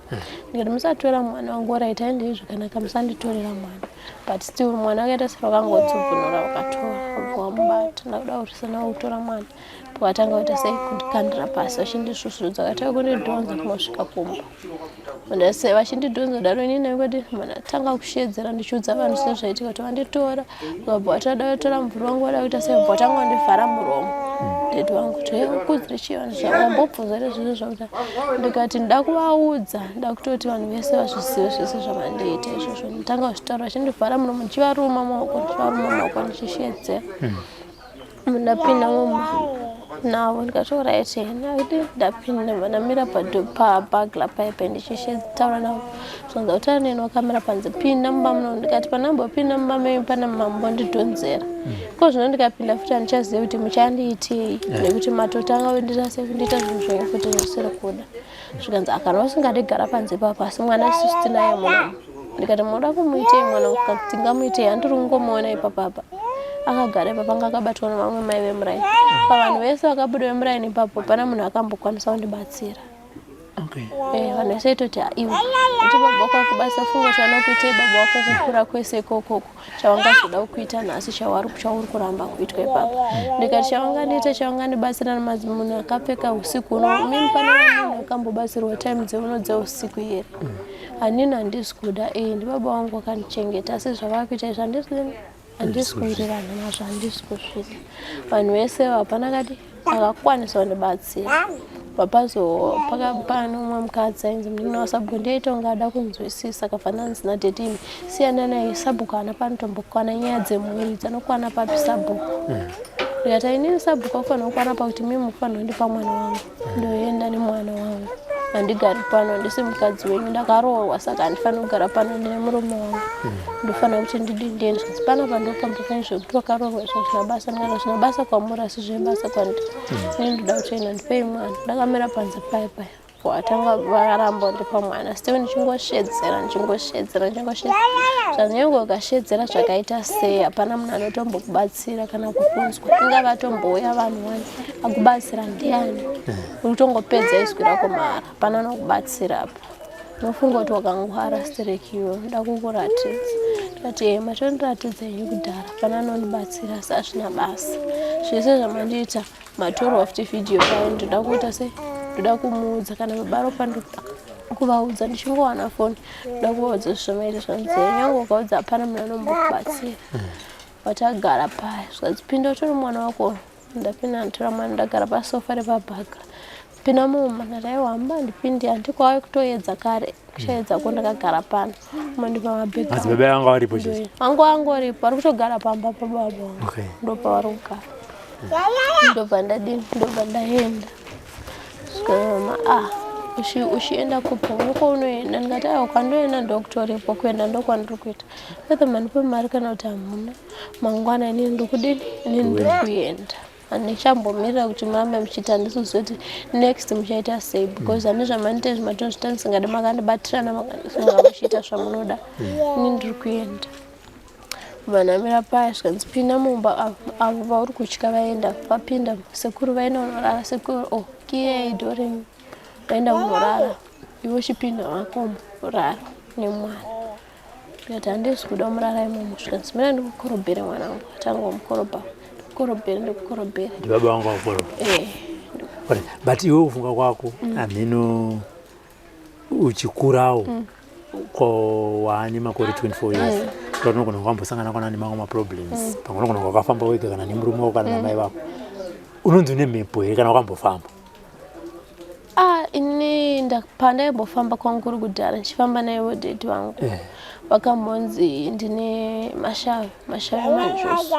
ndikati musatora mwana wangu oraita endei zvakanaka musanditorera mwana but still mwana akaita sevakangotsubvunura vakatora ubva wamubata ndakuda kurisana kutora mwana Vakatanga kuita sei kundikandira pasi vachindisvusvurudza vakatanga kundidhonza kunosvika kumba. Ndase vachindidhonza kudaro inini ndaingoti mandatanga kushedzera ndichiudza vanhu sezvaitika kuti vanditora vakabva vatada kutora mvura wangu vada kuita sei vatanga kundivhara muromo. Daddy vangu kuti hey ukudzire chii vanhu zvawambobvunza here zvese zvakuita ndikati nda kuvaudza nda kutoti vanhu vese vazvizive zvese zvavandiita izvozvo nditanga kuzvitaura vachindivhara muromo ndichivaruma maoko ndichivaruma maoko ndichishedzera. Ndapinda mumba navo ndikati alright ndakati ndapinda ndamira pabagla paipe ndichitaura navo zvanza kutaura neni wakamira panze pinda mumba muno ndikati panambopinda mumba menyu pana mambondidhonzera ko zvino ndikapinda futi handichazivi kuti muchandiitei nekuti matotanga kundiita sei kundiita zvinhu zvenyu futi zvisiri kuda zvikanzi akana usingade gara panze ipapo asi mwana isusu tinaye munomu ndikati munoda kumuitei mwana tingamuitei handiri kungomuona ipapapa akagara ipapa anga akabatwa nevamwe mai vemuraini pavanhu vese vakabuda vemuraini ipapo pana munhu akambokwanisa kundibatsira eh, vanhu vese itoti iwe kuti baba wako akubatisa funga chavanokuitei baba wako kukura kwese ikokoko chavangazoda kuita nhasi chauri kuramba kuitwa ipapo ndikati chavangandiita chavangandibatsira munhu akapfeka usiku uno mimi pane munhu akambobatsirwa time dzeuno dzeusiku here hanini handisi kuda e ndibaba vangu vakandichengeta asi zvavakuita izvi handisi handisi kuwirirana nazvo handisi kuzvida vanhu vese hapana kati akakwanisa kundibatsira papazo pane umwe mukadzi ainzi munin'ina wasabhuku ndiye unga ada kunzwisisa akafanana ndisina dheti imi siyana naye sabhuku haana panotombokwana nyaya dzemhuri dzanokwana papi sabhuku ndikati ainini sabhuku akufanira kukwana pakuti mimi mukufanira kundipa mwana wangu ndoenda nemwana wangu handigari pano handisi mukadzi wenyu ndakaroorwa saka handifaniri kugara pano ndine murume wangu ndofanira kuti ndidi ndiende zvikanzi panapa ndopamba zvekuti wakaroorwa izvo zvina basa ndikati zvina basa kwamuri asi zvine basa kwandiri ini ndoda kutoenda ndipei mwana ndakamira panze paya paya watanga varamba kundipa mwana still ndichingoshedzera ndichingoshedzera ndichingoshedzera zvanyange ukashedzera zvakaita sei hapana munhu anotombokubatsira kana kukunzwa inga vatombouya vanhu wani akubatsira ndiani uri kutongopedza izwi rako mahara hapana anokubatsira apa unofunga kuti wakangwara stereki iwe ndoda kukuratidza ndikati e matondiratidza henyu kudhara hapana anondibatsira asi hazvina basa zvese zvamandiita matorwa futi vhidhiyo payo ndoda kuita sei ndoda kumuudza kana baba ropa ndoda kuvaudza ndichingowana foni ndoda kuvaudza zvamaita zvanzee nyange ukaudza hapana munhu anombokubatsira watagara paya zvikanzi pinda utore mwana wako ndapinda ndatora mwana ndagara pasofa repabhaga pinda mumba ndati aiwa hamba ndipindi handikwawe kutoedza kare kuchaedza ko ndakagara pano mandipa mabhegi asi baba vanga varipo chete vangu vangoripo vari kutogara pamba pababa vangu ndopavari kugara ndobva ndadini ndobva ndaenda svika ah uchienda kupi uko unoenda ndikati aiwa kwandoenda ndokutoripo kuenda ndokwandiri kuita either mandipe mari kana kuti hamuna mangwana inini ndokudini inini ndikuenda handichambomirira kuti murambe muchiita handisiziva kuti next muchaita sei because hane zvamandiita izvi matozvita ndisingadi makandibatirana makandisunga muchiita zvamunoda ini ndiri kuenda vanamira paya zvikanzi pinda mumba avo vauri kutya vaenda vapinda sekuru vaenda kunorara sekuru oh kiyei dhorenyu vaenda kunorara. Iwe uchipinda mako murara nemwana. Ndikati handisi kuda murara imomo. Zvikanzi mira ndikukorobhere mwana wangu. Atanga kumukorobha. Ndikukorobhere ndikukorobhere. Ndibaba vangu vakukorobha. Eh. But iwe kufunga kwako hameno uchikurawo ko waane makore 24 years unogona wakambosangana kwana nemamwe maproblems, pamwe unogona wakafamba wega kana nemurume wako kana namai vako. Unonzi une mhepo here kana wakambofamba? Ah, ini pandaimbofamba kwangu kuri kudhara ndichifamba naivo daddy vangu, vakambonzi ndine mashavi, mashavi manjuzu.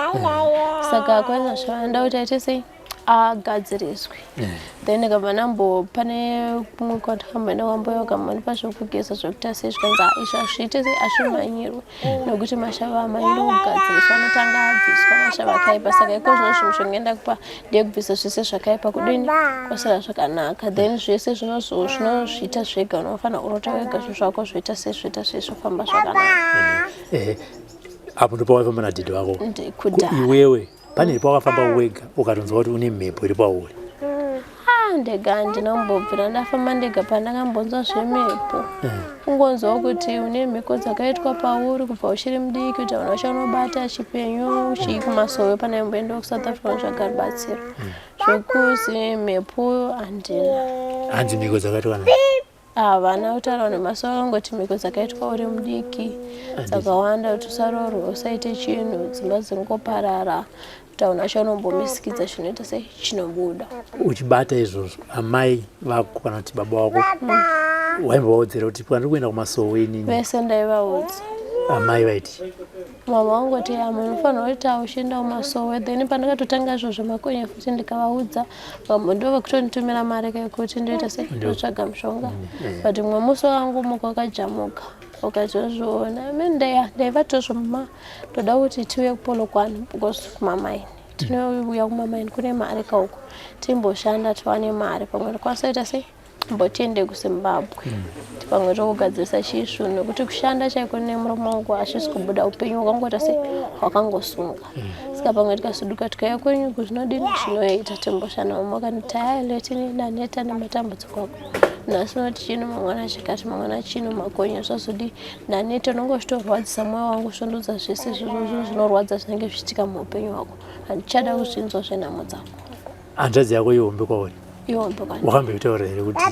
Saka kwainzi zvavanoda kuti aite sei, agadziriswe. Then ndikabva ndambo pane kumwe kwatakamboenda kwamboya vakambondipa zvekugeza, zvekuita sei. Zvikanzi, "Ah, izvi hazviite sei, hazvimhanyirwe nekuti mashavi amhanyirwe kugadziriswa, anotanga abviswa mashavi akaipa. Saka iko zvino zvinhu zvingoenda kupa ndeyekubvisa zvese zvakaipa, kudini, kwasara zvakanaka. Then zvese zvinozviita zvega, unofanira kurota wega zvinhu zvako zvoita sei, zvoita sei, zvofamba zvakanaka." Apo ndipo waifamba nadaddy vako? Kudhara. Iwewe pane iri pawakafamba wega ukatonzwa kuti une mhepo iri pauri? Ah, ndega handina kumbobvira ndafamba ndega pandakambonzwa zvemhepo. Kungonzwawo kuti une mhiko dzakaitwa pauri kubva uchiri mudiki, kuti hauna chaunobata chipenyu chii. Kumasowe panaimboendawo kuSouth Africa kunotsvaga rubatsiro. Zvekuzi mhepo handina. Hanzi mhiko dzakaitwa na Havana kutaura nemasowe, akangoti mhiko dzakaitwa uri mudiki dzakawanda, kuti usaroorwe, usaite chinhu, dzimba dzingoparara, kuti hauna chaunombomisikidza chinoita sei, chinobuda. Uchibata izvozvo, amai vako kana kuti baba vako waimbovaudzira kuti pandiri kuenda kumasowe inini? Vese ndaivaudza. Amai vaiti? Mama vangoti, "Ya, munofanira kuita uchienda kumasowe." Then pandakatotanga izvozvo makonye futi ndikavaudza, vamwe ndo vekutonditumira mari kekuti ndoita sei, ndotsvaga mushonga. But mumwe musi wangu muka wakajamuka ukazozviona ndaivatozvo, "Mama, ndoda kuti tiuye kuPolokwane because kumamaini tinouya, kumamaini kune mari kauko, timboshanda tiwane mari, pamwe ndikwanisa kuita sei, mbotiende kuZimbabwe, pamwe tokugadzirisa chisvu, nekuti kushanda chaiko nemuromo wangu hazvisi kubuda, upenyu hwakangoita sei, hwakangosunga. Saka pamwe tikasuduka tikauya kwenyu zvinodini, zvinoita, timboshanda." Mama vakanditi, "Hai Letini, ndaneta nematambudziko ako. Nhasi unoti chino, mangwana chakati, mangwana chino, makonye zvazodii. Ndaneta, unonge uchitorwadzisa mwoyo wangu, zvondudza zvese izvozvo zvinorwadza zvinenge zvichiitika muupenyu hwako. Handichada kuzvinzwa zvenhamo dzako." Hanzvadzi yako ihombe kwauri? Ihombe kwani. Wakamboitaura here kuti?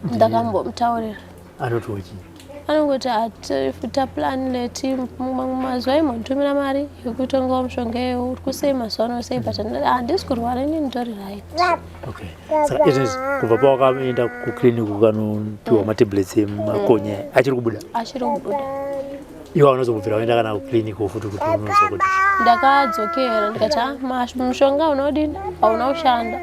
Ndakambomutaurira. Anoti uchi? Anongoti hatifuta plan leti, mamwe mazuva imbonditumira mari yekutengawo mushonga iyoyo, uri kusei mazuva ano sei, but handisi kurwara inini, nditori right. Okay, saka izvezvi kubva pawakaenda kuclinic ukanopiwa matablets emakonye, achiri kubuda? Achiri kubuda. Iwe unozobvira waenda kana kuclinic futi kuti unonzwa kuti? Ndakadzokera ndikati, "Ah, mushonga unodini, hauna kushanda."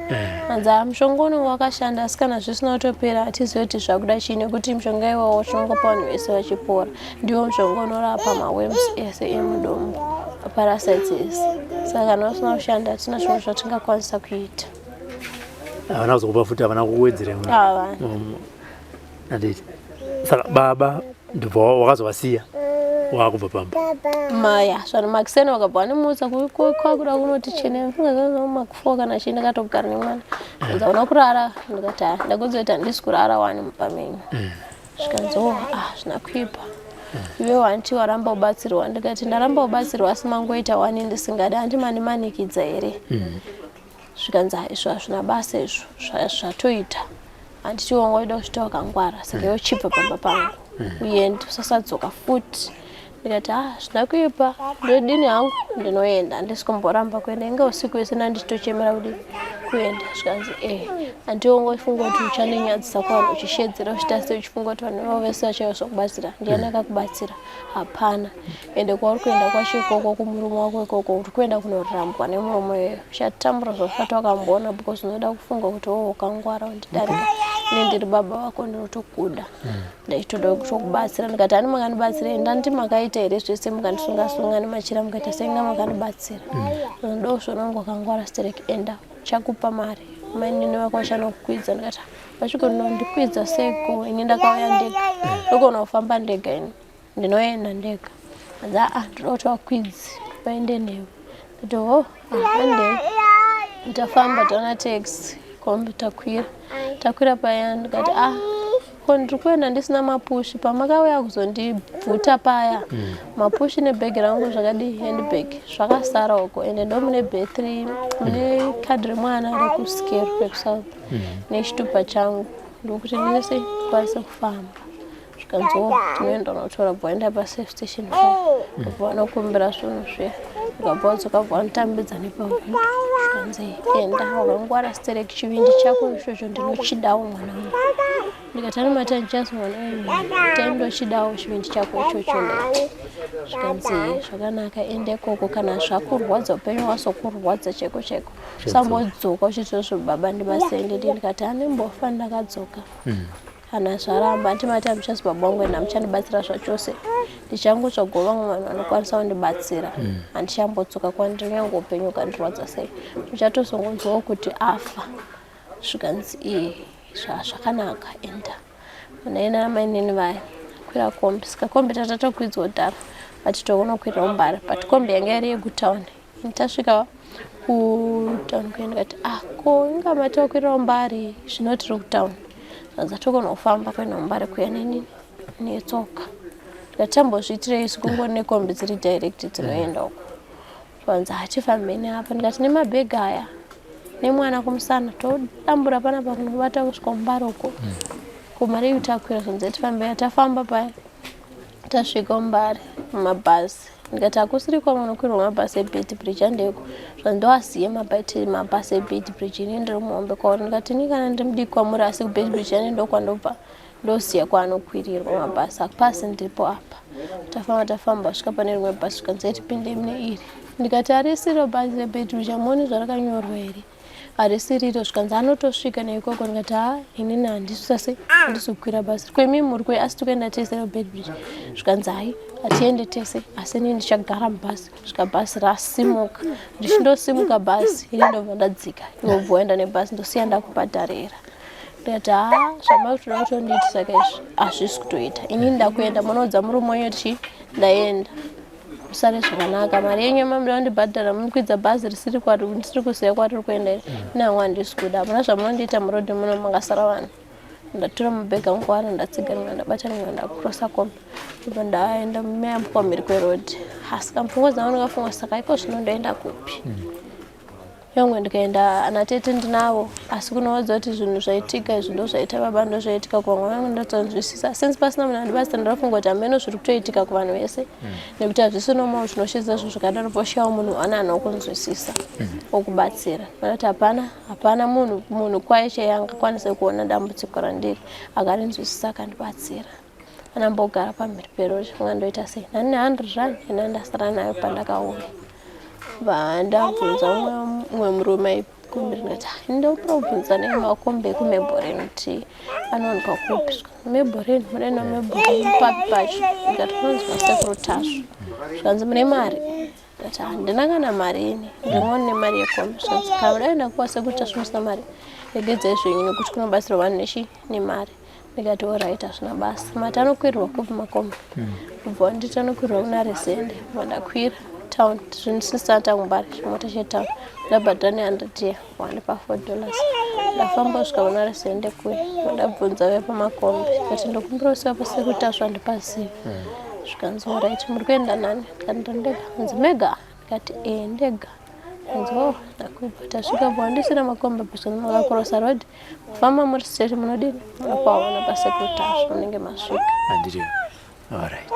Anzi, "Ah, mushonga unenge wakashanda, asi kana zvisina kutopera hatizivi kuti zvakuda chii, nekuti mushonga iwawo tinongopa vanhu vese vachipora. Ndiwo mushonga unorapa maworms ese emudumbu, parasites ese. Saka kana usina kushanda hatina zvimwe zvatingakwanisa kuita." Havana kuzokupa futi, havana kuwedzera? Havana. Anditi saka baba ndobva wakazovasiya wakubva pamba? Maya zvano makiseni vakabva vandimuudza kwakuda kunoti chene maku4 kana chii. Ndakatogara nemwana, ndikaona kurara, ndikati, "Ah, ndakuudza kuti handisi kurara wani mumba menyu." Zvikanzi, "Oh, ah, zvina kuipa, iwe wanti waramba kubatsirwa." Ndikati, "Ndaramba kubatsirwa, asi mangoita wani ndisingadi, handi mandimanikidza here?" Zvikanzi, "Ah, izvo hazvina basa, izvo zvatoita, handiti wangoida kusvita wakangwara, saka iwe chibva pamba pangu uende, usasadzoka futi." Ndikati, "Ah, zvina kuipa, ndodini hangu, ndinoenda, handisi kumboramba kuenda. Inge usiku wese ndandichitochemera kudi kuenda." Zvikanzi, "E, handiwo wangofunga kuti uchandinyadzisa kuvanhu uchishedzera, uchiita sei, uchifunga kuti vanhu vavo vese vachazokubatsira. Ndiani akakubatsira? Hapana. Ende kwauri kuenda kwacho ikoko kumurume wako ikoko, uri kuenda kunorambwa nemurume iyoyo. Uchatambura zvausati wakamboona because unoda kufunga kuti o wakangwara undidarika. Ine ndiri baba vako, ndinotokuda, ndaitoda kutokubatsira." Ndikati, "Hani makandibatsira, ndandi makaita here zvese, mukandisunga sunga nemachira, mukaita senga makandibatsira. Ndo zvononge wakangwara sterek, enda, chakupa mari, mainini vako vachanokukwidza." Ndikati, "Vachigonondikwidza seiko? Ini ndakauya ndega, ndogona kufamba ndega, ini ndinoenda ndega." Anzi, "Aa, ndinoda kuti vakwidzi vaende newe." Ndati, "Oh, handei." Tafamba, taona taxi, kombi, takwira. Takwira paya ndikati, "Ah." Ko ndiri kuenda ndisina mapushi pamakauya kuzondibvuta paya mapushi nebhegi rangu zvakadii handbag zvakasara uko ende ndo mune battery mune kadhi remwana rekuskero rekusouth nechitupa changu ndokuti ndinese ndikwanise kufamba. Zvikanzi oh tinoenda unotora bva waenda pasafe station paya bva wanokumbira zvinhu zviya ukabva wadzoka bva wanotambidza nepahwindo zvikanzi enda wakangwara sterek chivindi chako ichocho ndinochidawo mwana wangu. Ndikati ane mati andichazi mwana wenyu taindochidawo chivindi chako ichocho ndati. Zvikanzi zvakanaka enda ikoko kana zvakurwadza upenyu wasokurwadza chaiko chaiko usambodzoka uchiti zvo baba ndibatsire ndikati anembofa ndakadzoka. Kana zvaramba hanti mati hamuchazi baba vangu ende hamuchandibatsira zvachose ndichangotsvagawo vamwe vanhu vanokwanisa kundibatsira. Handichambodzoka kwandiri nyange upenyu ukandirwadza sei muchatozongonzwawo kuti afa. Zvikanzi ee zvakanaka enda. Ndaenda namainini vaya kwira kombi saka kombi tatatokwidzwa kudhara but tokunokwirira kumbare but kombi yanga iri yekutown. Tasvika kutown kuya ndikati ah ko inga mati wakwirira kumbare zvino tiri kutown. Zvanzi tokona kufamba kuenda kumbare kuya neni netsoka. Ndikati tambozviitirei isu kungori nekombi dziri direct dzinoenda uko. Zvanzi hatifambe neapa ndikati nemabhegi aya nemwana kumusana todambura panapa kunobata kusvika kumbare uko. Ko mari yekuti takwira zvanzi tifambe tafamba paya tasvika kumbare mumabhazi. Ndikati hakusiri kwamunokwirwa mabhazi eBeitbridge handeko. Zvanzi ndoasiye mabhazi eBeitbridge ini ndiri muhombe kwauri. Ndikati ini kana ndiri mudiki kwamuri asi kuBeitbridge ane ndokwandobva ndosiya kwaanokwirirwa mabhazi hapasi ndipo apa. Tafamba tafamba svika pane rimwe bhazi zvikanzi tipinde mune iri. Ndikati harisiro bhazi reBeitbridge hamuoni zvarakanyorwa here? Harisiriro zvikanzi anotosvika neikoko. Ndikati haa inini handisi handisi kukwira bhazi kwemi muri kwe asi tikuenda tese kuBeitbridge. Zvikanzi hai hatiende tese asi inini ndichagara mubhazi kusvika bhazi rasimuka. Ndichindosimuka bhazi ini ndobva ndadzika iwe ubva waenda nebhazi ndosiya ndakubhadharira. Ndikati haa zvamakutoda kutondiitisa ka izvi hazvisi kutoita inini ndakuenda munoudza murume wenyu kuti ndaenda musare zvakanaka mari yenyu yamamuda kundibhadhara munokwidza bhazi risiri kwari ndisiri kuziva kwariri kuenda iri ini hangu handisi kuda hamuna zvamunondiita murodhi muno makasara vanhu. Ndatora mabhegi angu kwaari ndatsiga rimwe ndabata rimwe ndakurosa kombi ndobva ndaenda meyambuka mhiri kwerodhi. Asi kamupfungwa dzangu ndakafunga saka iko zvino ndoenda kupi? Nyangwe ndikaenda ana tete ndinavo asi kunovaudza kuti zvinhu zvaitika izvi ndozvaita baba ndozvaitika kuvamwe vangu ndotonzwisisa since pasina munhu andibatsira ndinofunga kuti hameno zviri kutoitika kuvanhu vese nekuti hazvisi normal zvinoshiza zvinhu zvakadaro poshawo munhu ane anokunzwisisa okubatsira vanoti hapana hapana munhu munhu kwaye chaiye angakwanise kuona dambudziko randiri akarinzwisisa akandibatsira. Anambogara pamhiri perori funga ndoita sei nani ne100 rand ina ndasara nayo pandakauya. Vandabvunza umwe murume aikumbira ndikati ah, ndokumbira kubvunza nemakombi ekuMebhoreni kuti anowanikwa kupi. Mebhoreni munoenda Mebhoreni papi pacho ndikati kunonzi kwasekuru Tasvu. Zvikanzi mune mari ndikati handina kana mari ini ndingori nemari yekombi. Zvikanzi kana muda kuenda kwasekuru Tasvu musina mari regedzai zvenyu nekuti kunobatsirwa vanhu nechi nemari. Ndikati alright hazvina basa. Mati anokwirirwa kupi makombi? Kubva wanditi anokwirirwa kuna Resende. Kubva ndakwira town zvinhu sisita tangumbare chimota chetown ndabhadhara ne100 iya wandipa $4. Ndafamba kusvika kuna Resende kuya ndabvunza vaya pamakombi ndikati ndokumbira kusiya pasekuru Tasvu handipazivi. Zvikanzi alright muri kuenda nani? Ndikati ndiri ndega. Hanzi mega? Ndikati ee ndega. Hanzi oh ndakupa tasvika po handisina makombi apa makakurosa road kufamba muri straight munodini munopaona pasekuru Tasvu munenge masvika. Handiri. Alright.